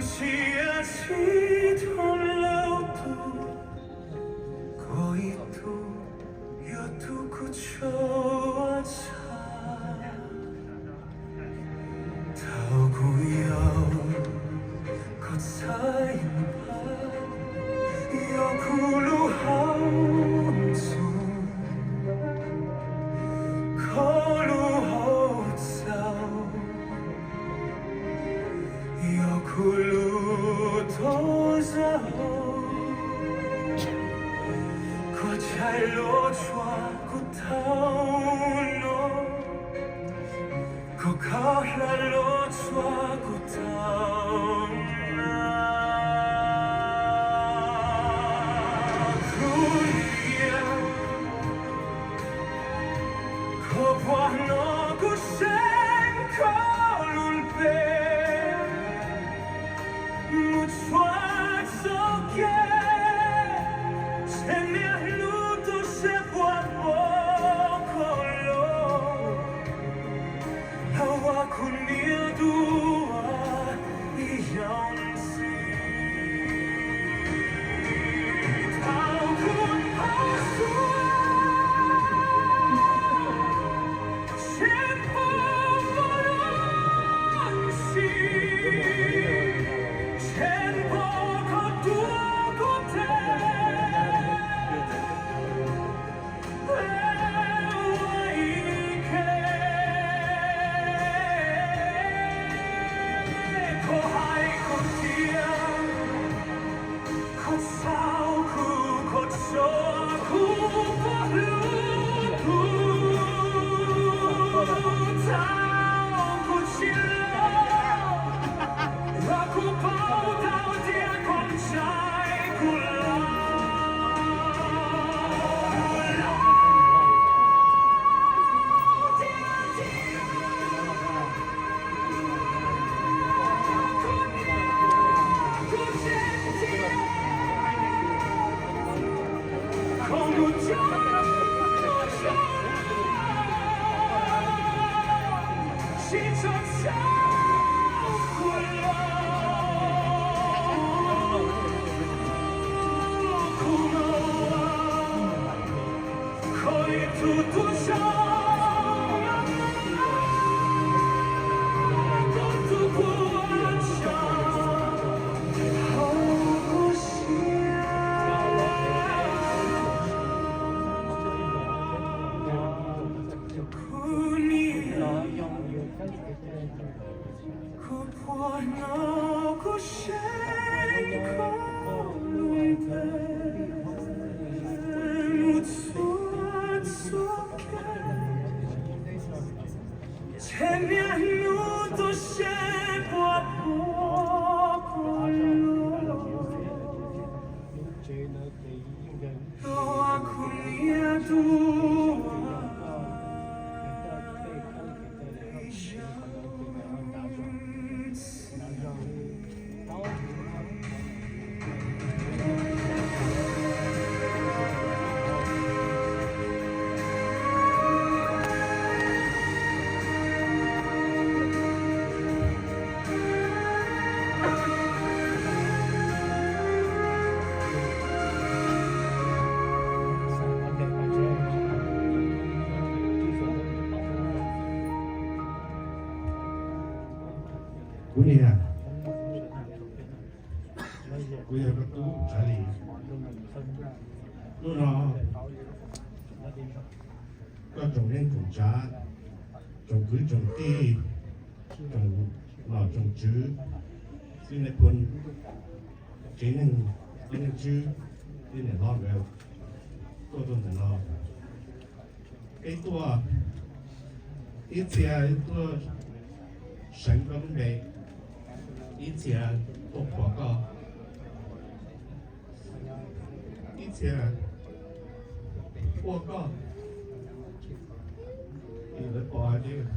Tsiab tsib thoob lub tug, koj ib tug yog tug kuv tshua txhawj. Thaum kuv yaum koj txhawj yeej pab, yog kuv lub hauv ntxuag, koj lub hauv txaus, yog kuv lub tog zaj hauv, koj tshais luag tshua kuv thaum no, koj khawb hlab luag tshua kuv thaum no. Kuv niam, koj puas hnov kuv seev koj lub npe mus txhua txoj kev, tsheej niaj hnub tu siab puas pom koj los, los ua kuv niam tub ib zaug ntxiv. Thaum kuv thov suav, seev pom koj lub ntsis, seev pom koj tuav kuv tes. Kuv niam, koj puas hnov kuv seev koj lub npe mus txhua txoj kev, tsheej niaj hnub tu siab puas pom koj los, los ua kuv niam tub ib zaug ntxiv. Kuv niam, kuv yog koj tub Tsav Lis. Hnub no koj tsoom neej tsoom tsav, tsoom kwv tsoom tij, tsoom nom tsoom tswv, tib neeg phooj, tsev neeg, tib neeg tswv, tib niam hlob nkawd tuaj rau ntawm no. Peb tuaj, ib txhia tuaj seev koj lub npe, ib txhia tuaj pom koj, ib txhia ua koj, lawv pom hais tias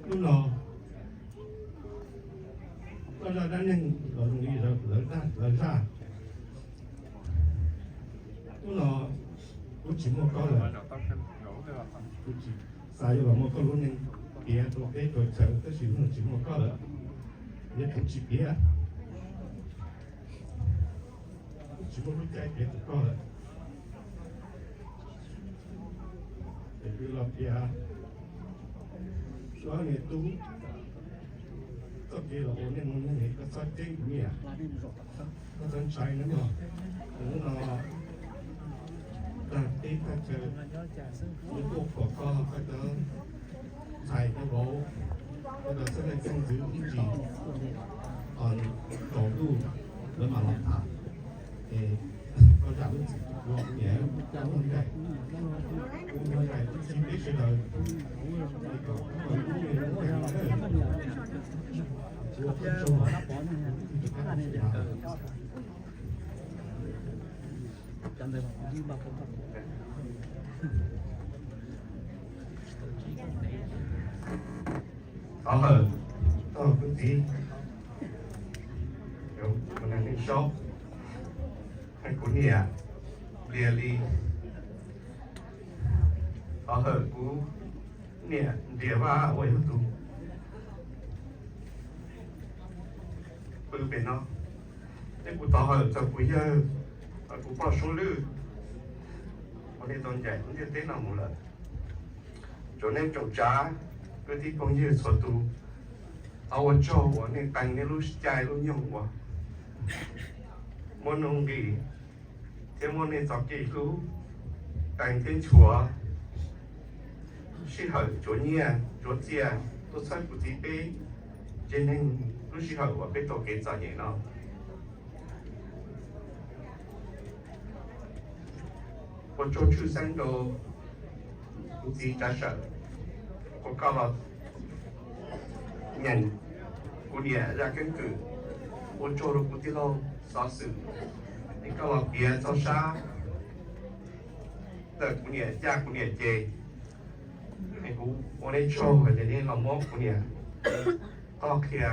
hnub no koj zaj dab neeg los zoo li lawv zaj. Hnub no kuv tsis muaj koj lawm, kuv tsis xav yuav los muaj koj lub neej piav rau teb rau chaw, tab sis hnub no tsis muaj koj lawm. Yog kuv tsis piav, tsis muaj lub caij piav rau koj lawm. Es kuv los piav txog niam tub txoj kev los ua neej ua neeg, koj txhob ceeb kuv niam, koj txhob ntshai nawb mog. Hnub no tag teb tag chaw, kuv tuaj pom koj, koj cov ntxhais cov vauv, koj cov xeeb leej xeeb ntxwv ib txhis tsaus ntuj lawv mam los tham. Es koj zam lub txim rau kuv niam, kuv muaj nqaim, kuv muaj nqaim txib peb sawv daws, es kom koj ib tug Thov hawm, thov hawm kuv txiv, kuv niam, Lia Li. Thov hawm kuv niam Ntias Vaj uas yog tus pw pem no. Thiab kuv thov hawm txog kuv yawg, kuv poj Suab Lwj, uas nej tau ncaim lub ntiaj teb no mus lawm. Tsoom neej tsoom tsav, kwv tij phooj ywg txhua tus, thov ua tsaug uas nej qee nej lub caij lub nyoog uas muaj nuj nqis thiab muaj nej txoj kev hlub, qee thiab nchuav sij hawm tsuav nyiaj tsuav txiaj tuaj txhawb kuv txiv peb tsev neeg lub sij hawm uas peb tau kev txom nyem no. Ua tsaug tshwj xeeb rau kuv txiv Tsav Sawm uas koj los nyeem kuv niam zaj keeb kwm. Ua tsaug rau kuv tij laug xov xwm es koj los piav txog sab ntawm kuv niam ncaj kuv niam ces, es kuv ua nej tsaug hais tias nej los muab kuv niam qhov qhia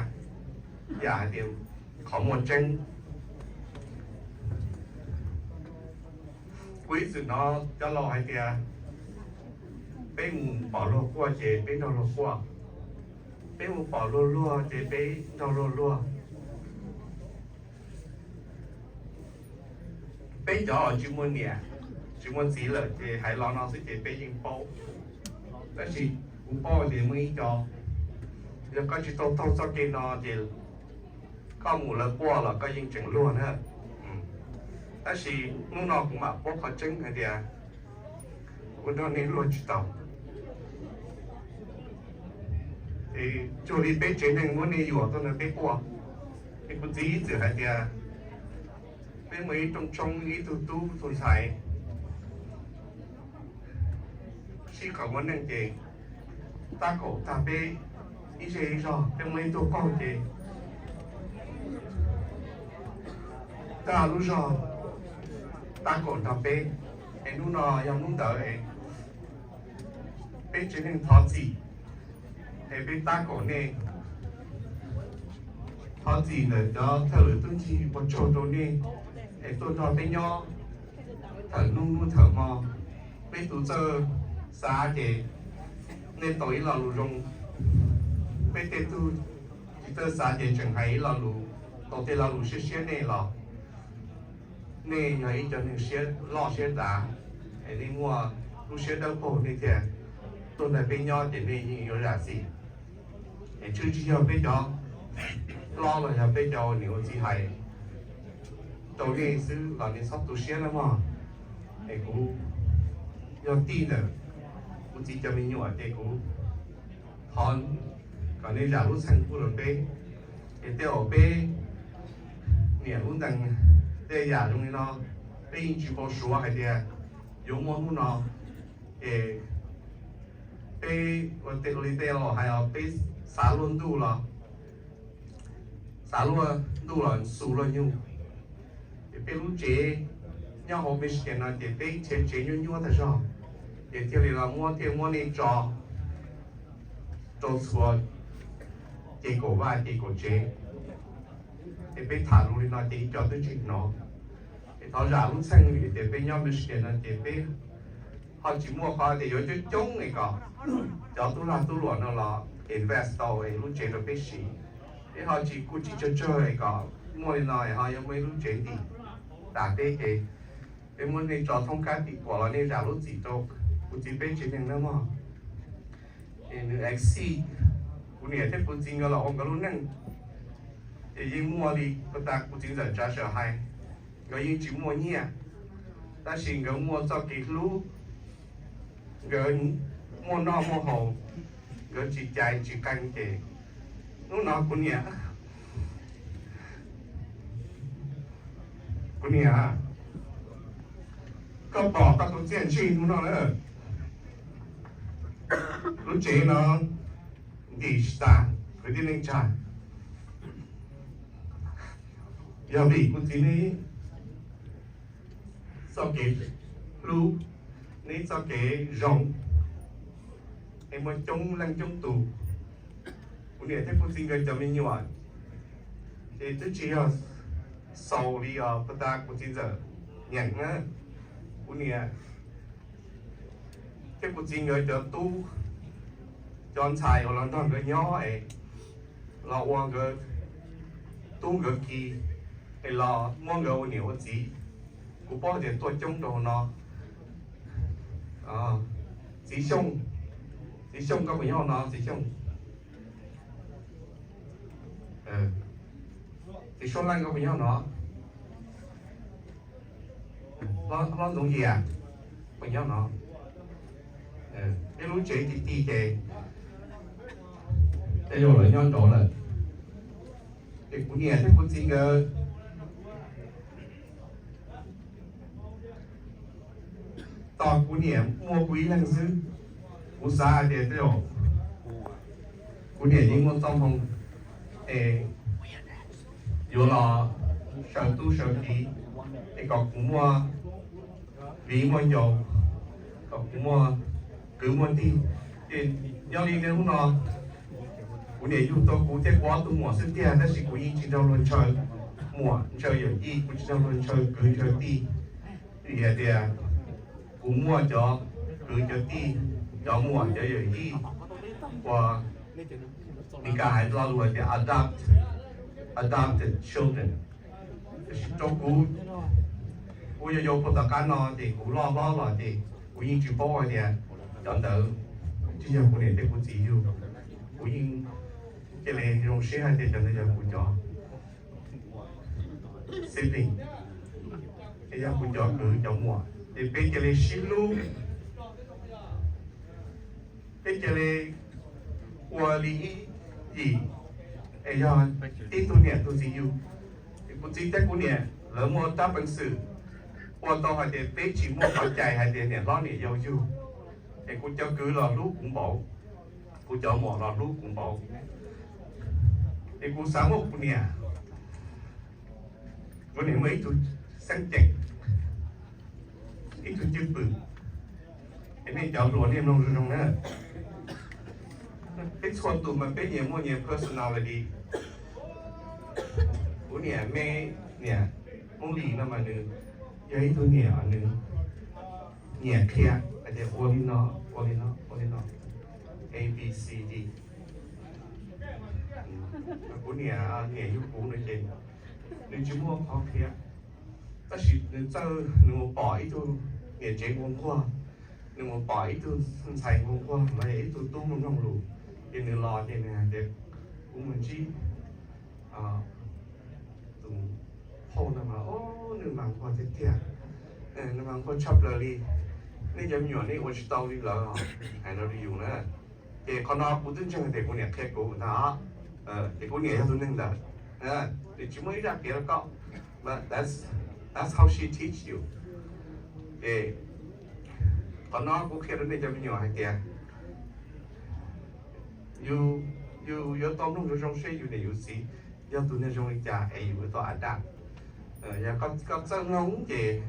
yam hais tias qhov muaj tseeb. Kuv ib txwm hnov cov laus hais tias peb mus pom luag quaj ces peb nrog luag quaj, peb mus pom luag luag ces peb nrog luag luag. Peb cov tsis muaj niam tsis muaj txiv lawm ces hais lo no xwb ces peb yeej paub, tab sis kuv paub tias muaj ib co, yog koj tsis tau taug txoj kev no ces koj mus lawv quaj los koj yeej tseem luag na. Tab sis hnub no kuv mam paub qhov tseeb hais tias kuv nrog nej luag tsis tau. Es cuag li peb tsev neeg muab nej yuam tuaj ntawd peb quaj. Es kuv txiv ib txwm hais tias peb muaj ib rooj tshoob ib tug tub tus ntxhais sib qhov muaj neej ces tab kaum tag peb ib zej ib zog, peb muaj ib tug qaug ces tag lub zog tab kaum nrog peb. Es hnub no yog hnub ntawd es peb tsev neeg thov txim es peb tab kaum nej, thov txim ntawm cov thawj lwm tub ncig ua tsaug rau nej es tuaj nrog peb nyob thawm hnub hnub thawm hmo. Peb tus txawj xav ces nej tau ib lo lus zoo, peb tej tug tsis txawj xav ces tseem hais ib lo lus, tau tej lo lus siab siab nej los. Nej yog ib co neeg siab loj siab dav, es nej muaj lub siab dawb paug nej thiaj tuaj nrog peb nyob ces nej yeej yuav zam txim. Es tsis yog peb cov hlob los yog peb cov ua niam ua txiv hais rau nej xwb los nej txhob tu siab nawb mog. Es kuv yog tij ntawm kuv txiv cov me nyuam ces kuv thov kom nej zam lub txim pub rau peb. Es tej zaum peb niam lub ntees tej yam zoo li no, peb yeej tsis npau suav hais tias yuav muaj hnub no. Es peb ua li tej laus hais os, peb xav luag ntuj los, xav luag ntuj los xu luag nyuj. Ces peb lub tsev nyob hauv Michigan no ces peb tsev tsev nyuaj nyuaj tag zog, ces thiaj li los muab thiaj muab nej tso rau txhua ces kaum vaj ces kaum tsev. Es peb tham lus li no ces ib co twb tsis hnov. Es thov zam lub txim vim tias peb nyob Michigan no ces peb ho tsis muaj qhov tias yuav coob coob es kom cov tub lag tub luam no los invest tau es lub tsev rau peb siv. Peb ho tsis, kuj tsis tsawg tsawg es kom muaj li no es ho yuav muaj ib lub tsev ntim tas peb ces peb muab nej tso thoob qab tim kuam los nej zam lub txim rau kuv txiv peb tsev neeg nawb mog. Es nws exceed kuv niam thiab kuv txiv nkawd los ua nkawd lub neej. Ces yeej muaj li puag ta kuv txiv ntxawm Tsav Sawm hais, nkawd yeej tsis muaj nyiaj, tab sis nkawd muaj txoj kev hlub, nkawd muaj noj muaj haus, nkawd tsis cais tsis qee ces hnub no kuv niam, kuv niam, koj pom koj tus txiaj ntsig hnub no na, lub tsev no ntim tsis tas kwv tij neej tsa, yog vim kuv txiv neb txoj kev hlub, neb txoj kev zoo, es muaj coob leej coob tus, kuv niam thiab kuv txiv nkawd cov me nyuam ces twb tsis yog xaus li os puag ta kuv txiv ntxawm nyeem na. Kuv niam thiab kuv txiv nkawd cov tub, cov ntxhais uas los nrog nkawd nyob es los ua nkawd tub nkawd ki es los muab nkawd ua niam ua txiv. Kuv paub tias tuaj coob rau hauv no. Txiv Xyooj, txiv Xyooj koj puas nyob hauv no txiv Xyooj? Txiv Suab Leej koj puas nyob no? Hlob Ntxoov Yias puas nyob no? Peb lub tsev ti ti ces tej zaum lawv nyob nraud lawm. Ces kuv niam thiab kuv txiv nkawd, tos kuv niam muaj kuv ib leeg xwb, kuv xav hais tias tej zaum kuv niam yeej muaj txoj hmoo es yuav los sawv tub sawv kiv es kom kuv muaj viv muaj ncaus, kom kuv muaj kwv muaj tij. Ces nyob li niaj hnub no kuv niam yug tau kuv thiab kuv ob tug muam xwb tiag, tab sis kuv yeej tsis nrog luag ntshaw muam ntshaw yawm yij, kuv tsis nrog luag ntshaw kwv ntshaw tij. Vim hais tias kuv muaj cov kwv cov tij, cov muam cov yawm yij uas Mis Kas hais lo lus hais tias adopt, adopted children. Tab sis rau kuv, kuv yau yau puag tom qab no ces kuv loj hlob los ces kuv yeej tsis paub hais tias cov ntawd tsis yog kuv niam thiab kuv txiv yug. Kuv yeej cia li zoo siab hais tias cov ntawd yog kuv cov sibling, es yog kuv cov kwv cov muam, ces peb cia li sib hlub, peb cia li ua li ib yim, es yog tib tug niam tug txiv yug. Es kuv txiv thiab kuv niam lawv muaj rab peev xwm ua tau hais tias peb tsis muaj qhov cai hais tias niam hlob niam yau yug. Es kuv cov kwv los hlub kuv npaum, kuv cov muam los hlub kuv npaum. Es kuv xav muab kuv niam, kuv niam muaj ib tug xeeb ceem, ib tug cwj pwm. Es nej cov hluas nej mloog zoo zoo na. Peb txhua tus mas peb nyias muaj nyias personality. Kuv niam me, niam Hmoob Lis no mas nws yog ib tug niam nws nyiam qhia hais tias ua li no, ua li no, ua li no, A B C D. Kuv niam, niam yug kuv no ces nws tsis muaj qhov qhia, tab sis nws txawj, nws mus pom ib tug niam tsev nquag nquag, nws mus pom ib tug ntxhais nquag nquag los yog ib tug tub mloog mloog lus, ces nws los ces nws hais tias kuv mus ntsib tus phauj no mas, o, nws mas nquag tiag tiag, nws mas nquag tshaj plaws li. Nej cov me nyuam nej ua tsis tau li lawv os, hais no rau yus na. Ces qhov no kuv twb ntseeg tias kuv niam qhia kuv ntag, ces kuv niam yog tus neeg ntawd, nws tsis muaj ib zaj piav rau koj, but that's, that's how she teach you. Ces qhov no kuv qhia rau nej cov me nyuam hais tias yus, yus yuav tau mloog zoo zoo seb yus niam yus txiv yog tus neeg zoo li cas es yus yuav tau adapt. Yog koj txawj mloog ces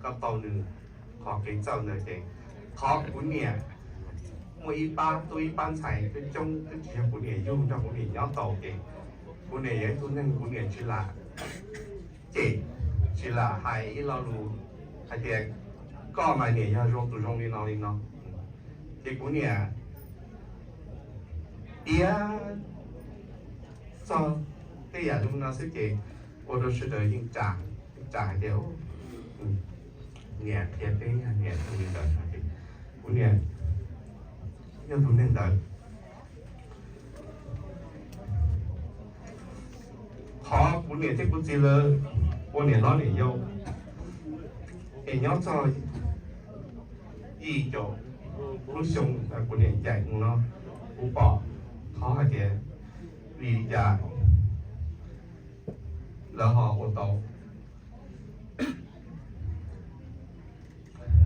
koj tau nws qhov kev txawj ntawd ces qhov kuv niam muaj ib pab tub ib pab ntxhais coob coob twb tsis yog kuv niam yug nrog kuv niam nyob tau ces kuv niam yog ib tug neeg kuv niam tsis lam cem, tsis lam hais ib lo lus hais tias koj mas niam yog zoo tus zoo li no li no. Ces kuv niam piav Txog tej yam zoo no xwb ces ua rau sawv daws yeej tsa, tsa hais tias, niam qhia peb, niam zoo li ntawd. Kuv niam yog tus neeg ntawd. Qhov kuv niam thiab kuv txiv lawv ua niam hlob niam yau, es nyob txog ib caum lub xyoo kuv niam ncaim no, kuv pom qhov hais tias vim li cas lawv ho ua tau.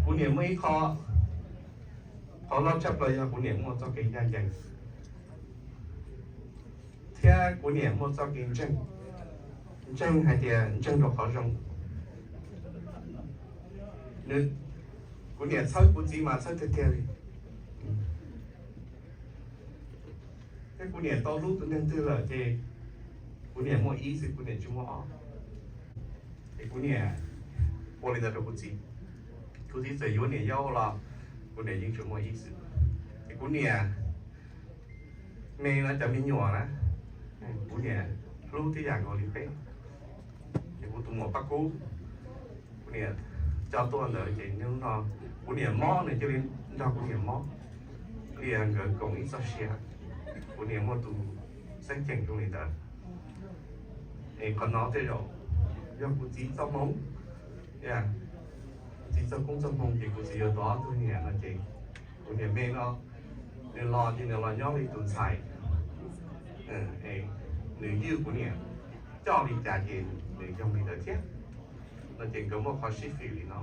Kuv niam muaj ib qho, qhov loj tshaj plaws yog kuv niam muaj txoj kev ncaj ncees, thiab kuv niam muaj txoj kev ntseeg, ntseeg hais tias ntseeg rau qhov zoo. Nws, kuv niam txhawb kuv txiv mas txhawb tiag tiag li. Thiab kuv niam tau hlub tus neeg twg lawm ces kuv niam muaj ib xwb, kuv niam tsis muaj ob. Es kuv niam ua li ntawd rau kuv txiv. Kuv txiv txawm yuav niam yau los kuv niam yeej tsuas muaj ib xwb. Es kuv niam me no cov me nyuam na, kuv niam hlub tib yam nkaus li peb. Es kuv tus muam Paj Kub, kuv niam coj tuaj ntawd ces hnub no kuv niam mob nws cia li nrog kuv niam mob, li nkawd koom ib txoj sia. Kuv niam muaj tus xeeb ceem zoo li ntawd. Es qhov no tej zaum yog kuv txiv txoj hmoo, kuv txiv txoj koob txoj hmoo ces kuv txiv yuav tau ob tug niam no ces kuv niam me no nws los ces nws los nyob li tus ntxhais, nws ywj kuv niam coj li cas ces nws yoog li ntawd thiab. No ces nkawd muaj qhov sib fim li no.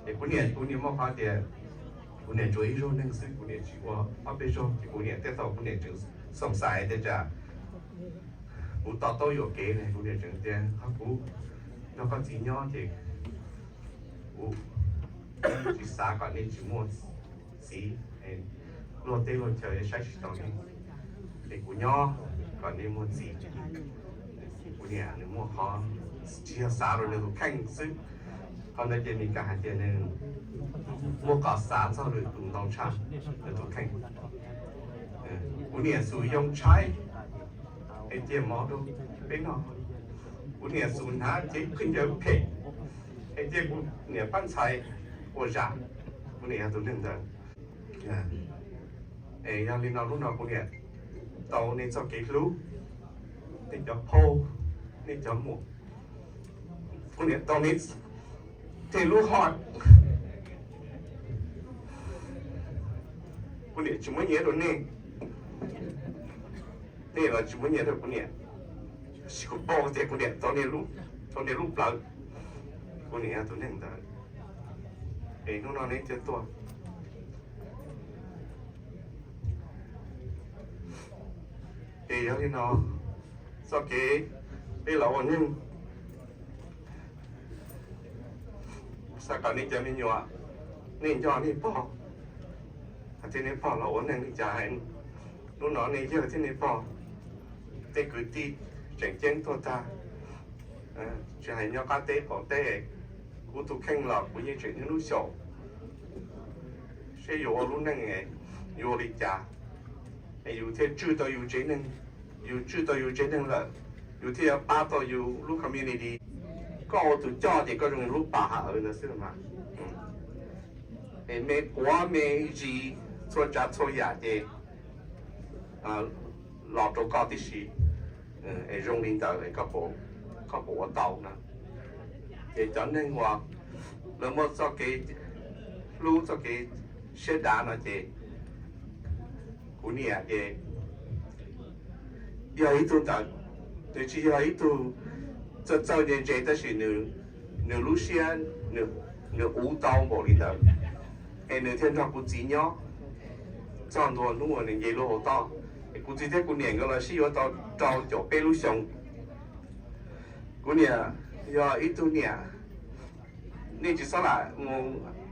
Ces kuv niam, kuv niam muaj qhov tias kuv niam tsuas ib zaug neeg xwb, kuv niam tsis ua ob peb zaug, ces kuv niam tej thaum kuv niam tseem xoom xais tias tsam kuv to taub yuam kev ne, kuv niam tseem tias qhov kuv nrog koj txiv nyob ces kuv tsis xav kom nej tsis muaj txiv, luag teb luag chaw saib tsis taus nej, es kuv nyob kom nej muaj txiv. Kuv niam nws muaj qhov tsis yog xav rau nws tus kheej xwb, qhov ntawd ces Mes Kas hais tias nws muaj qhov xav txog lwm tus ntau tshaj nws tus kheej. Kuv niam xus yoo tshaib es cia mov rau peb noj. Kuv niam xus hnav cev khaub ncaws phem es cia kuv niam pab ntxhais ua zam. Kuv niam yog tus neeg ntawd. Es yog li no lub no kuv niam tau nej txoj kev hlub, nej cov phauj, nej cov muam, kuv niam tau nej tej lub hom. Kuv niam tsis muab nyiav rau nej, nej los tsis muab nyiav rau kuv niam. Tab sis kuv paub tias kuv niam tau nej lub, tau nej lub plawv. Kuv niam yog tus neeg ntawd. Es hnub no neb thiaj tuaj. Ces yog li no, txoj kev peb los ua neeg, xav kom nej cov me nyuam, nej nco nej pog, hais tias nej pog los ua neeg li cas, hais hnub no nej yawg thiab nej pog, tej kwv tij tseem ceeb tuaj tag, tsis hais nyob qab teb qaum teb, kuv tus kheej los kuv yeej tseem niaj hnub xyaum seb yus ua lub neej yus ua li cas, es yus thiaj tswj tau yus tsev neeg. Yus tswj tau yus tsev neeg lawm, yus thiaj yuav pab tau yus lub community. Koj ua tus coj ces koj zoo lub pas hav awv ntawd xwb mas. Es me quav me zis txhua tsav txhua yam ces los rau koj tib si, es zoo li ntawd es koj puas ua tau na? Ces cov neeg uas lawv muaj txoj kev hlub txoj kev siab dav no ces kuv niam ces yog ib tug ntawd, nws tsis yog ib tug txawj txawj ntse ntse tab sis nws lub siab, nws uv tau npaum li ntawd, es nws thiaj nrog kuv txiv nyob txog ntua hnub uas nws nce lub hauv toj. Es kuv txiv thiab kuv niam nkawd los sib yuav tau rau caum peb lub xyoo. Kuv niam yog ib tug niam, nej tsis txhob lam mus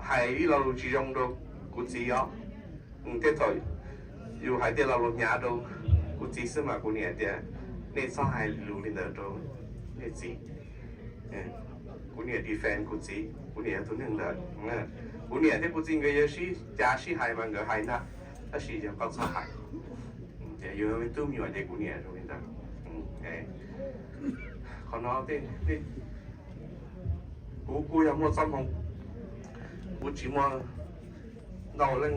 hais ib lo lus tsis zoo rau kuv txiv os. Tej thaum yus hais tej lo lus hnyav rau kuv txiv xwb mas kuv niam tias nej txhob hais lus li ntawd rau nej txiv. Kuv niam defend kuv txiv, kuv niam yog tus neeg ntawd. Kuv niam thiab kuv txiv nkawd yuav sib cav sib hais mas nkawd hais ntag, tab sis yog koj txhob hais. Ces yus yog me tub me nyuam ces kuv niam zoo li ntawd. Qhov no, kuv kuj yog muaj txoj hmoo, kuv tsis muaj ntau leej,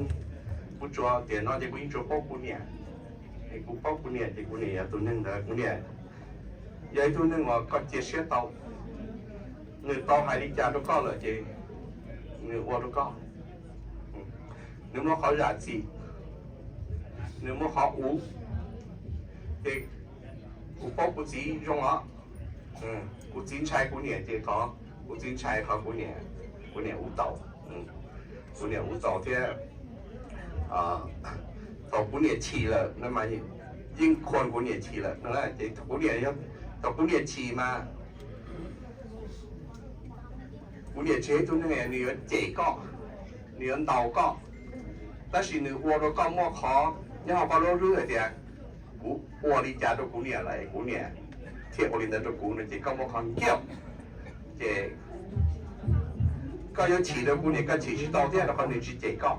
kuv tsuas tiam no ces kuv yeej tsuas paub kuv niam. Kuv paub kuv niam ces kuv niam yog tus neeg ntawd, kuv niam yog ib tug neeg uas koj cia siab tau, nws tau hais li cas rau koj lawm ces nws ua rau koj. Nws muaj qhov zam txim, nws muaj qhov uv. Ces kuv paub kuv txiv zoo os. Kuv txiv ntshai kuv niam ces qhov, kuv txiv ntshai qhov kuv niam, kuv niam uv tau, kuv niam uv tau thiab thaum kuv niam chim lawm no mas yeej khuam kuv niam chim lawm no ces thaum kuv niam, thaum kuv niam chim mas kuv niam tsis yog ib tug neeg nws yuav cem koj, nws yuav ntaus koj, tab sis nws ua rau koj muaj qhov nyob hauv koj lub hlwb hais tias kuv ua li cas rau kuv niam lawm kuv niam thiaj ua li ntawd rau kuv no ces koj muaj qhov nkiaj. Ces koj yuav chim rau kuv niam koj chim tsis tau thiab rau qhov nws tsis cem koj.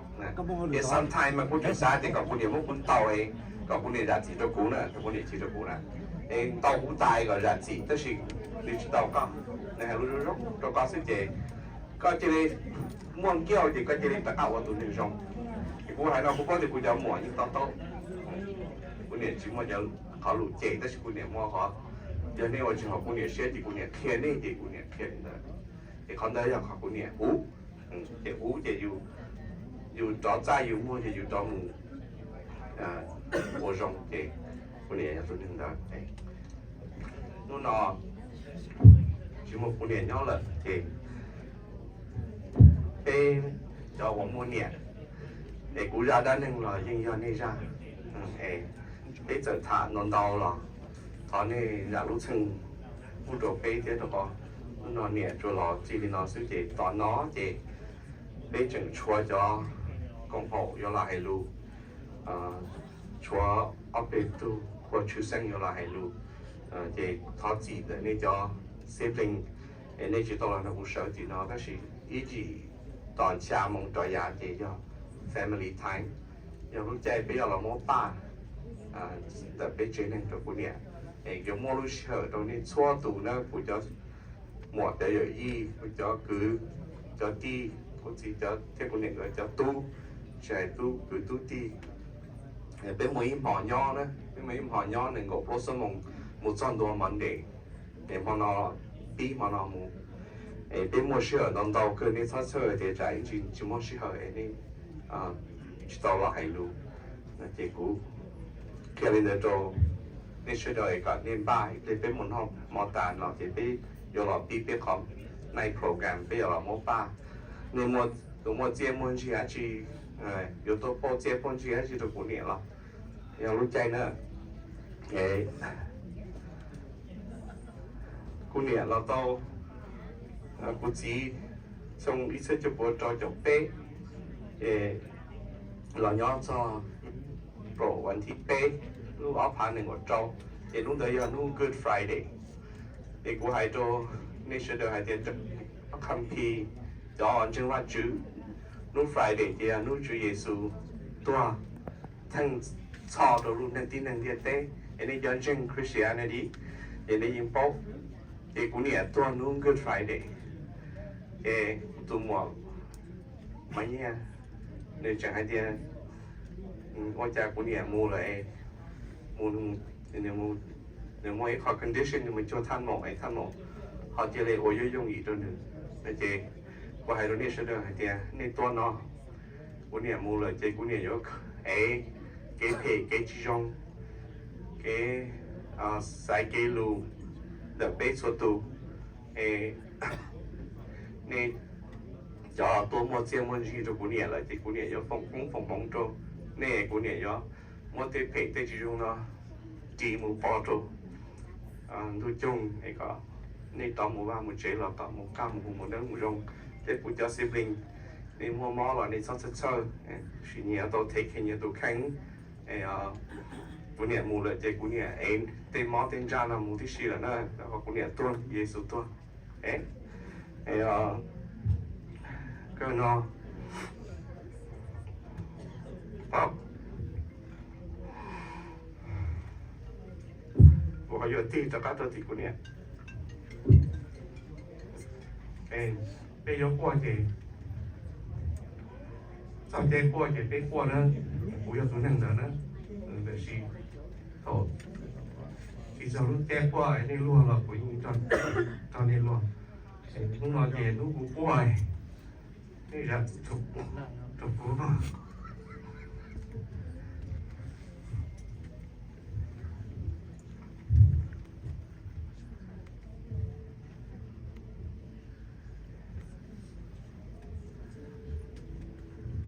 Ces sometimes mas kuv tseem xav tias kom kuv niam muab kuv ntaus es kom kuv niam zam txim rau kuv na, rau kuv niam chim rau kuv na, es ntaus kuv tas kom zam txim tab sis nws tsis ntaus koj, nws hais lus zoo zoo rau koj xwb ces koj cia li muaj nkiaj ces koj cia li rov qab ua tus neeg zoo. Ces kuv hais no kuv paub tias kuv cov muam yeej to taub. Kuv niam tsis muaj cov qhov lus cem tab sis kuv niam muaj qhov, yog nej ua tsis haum kuv niam siab ces kuv niam qhia nej ces kuv niam qhia li ntawd. Ces qhov ntawd yog qhov kuv niam uv, ces uv ces yus rov txaj yus muag ces yus rov mus ua zoo ces kuv niam yog tus neeg ntawd. Hnub no tsis muaj kuv niam nyob lawm ces peb cov uas muaj niam, es kuv zaj dab neeg los yeej yog nej zaj, es peb txawm tham ntau ntau los thov nej zam lub txim pub rau peb thiab rau qhov hnub no niam tsuas los txij li no xwb ces tom no ces peb tseem tshuav cov koom haum yuav los hais lus, tshuav ob peb tug qhua tshwj xeeb yuav los hais lus, ces thov txim ntawm nej cov sibling es nej tsis tau los nrog kuv sawv tim no tab sis ib tsam tom xya moos rov yav ces yog family time, yog lub caij peb yuav los muab paj ntawm peb tsev neeg rau kuv niam. Es yuav muaj lub sij hawm rau nej txhua tus na, kuv cov muam cov yawm yij, kuv cov kwv cov tij, kuv txiv thiab kuv niam nkawd cov tub, tsis hais tub kwv tub tij. Peb muaj ib hmo nyob na, peb muaj ib hmo nyob nees nkaum plaub xuab moos mus txog ntua Monday, es hmo no pib hmo no mus, es peb muaj sij hawm ntau ntau kawg, nej txhob txhawj tias tsam ib ntsis tsis muaj sij hawm es nej tsis tau los hais lus. Ces kuv qhia li ntawd rau nej sawv daws es kom nej npaj, peb mus noj hmo tas no ces peb yuav los pib peb qhov night program, peb yuav los muab paj. Nej tus muaj txiaj muaj ntsig dab tsi, yuav tuaj pauj txiaj pauj ntsig dab tsi rau kuv niam los yog lub caij na. Kuv niam los tau, kuv txiv xyoo ib txhiab cuaj puas rau caum peb, ces los nyob txog plaum vas thib peb lub ob phav nees nkaum rau, ces lub ntawd yog hnub Good Friday. Ces kuv hais rau nej sawv daws hais tias, Kham Phi cov ntseeg Vajtswv, hnub Friday ces yog hnub Tswv Yexus tuag theej txhoj rau lub neej tib neeg ntiaj teb, es nej cov ntseeg Christianity ces nej yeej paub. Ces kuv niam tuag hnub Good Friday, ces kuv tus muam Maiv Nyiaj nws tseem hais tias, ua cas kuv niam mus lawm, mus, nws muaj ib qho condition nws mus cuag thaj maum es thaj maum ho cia li ua yooj yooj yim rau nws. Ces kuv hais rau nej sawv daws hais tias nej tuaj no, kuv niam mus lawm ces kuv niam yuav ev kev phem kev tsis zoo, kev xaiv kev lus ntawm peb txhua tus. Es nej cov tuaj muaj txiaj muaj ntsig rau kuv niam lawm ces kuv niam yuav foom koob foom hmoov rau nej, kuv niam yuav muab tej phem tej tsis zoo no ris mus pov rau ntuj coog es kom nej rov mus vaj mus tsev los kom mus qab mus hu mus dawb mus zoo. Thiab kuv cov sibling, nej muaj mob los nej txhob txhawj txhawj, sim nyias tau thev khe nyias tus kheej. Kuv niam mus lawm ces kuv niam ev tej mob tej ntsaj no mus tib si lawm na, rau qhov kuv niam tuag, Yexus tuag. Kawg no, kuv Yuav tig rov qab rau tim kuv niam. Peb yuav quaj ces txog caij quaj ces peb quaj na, kuv yog tus neeg ntawd na. Tiam sis thaum tsis txog lub caij quaj nej luag los kuv yeej nrog nej luag. Hnub no ces hnub kuv quaj, nej zam txim rau kuv.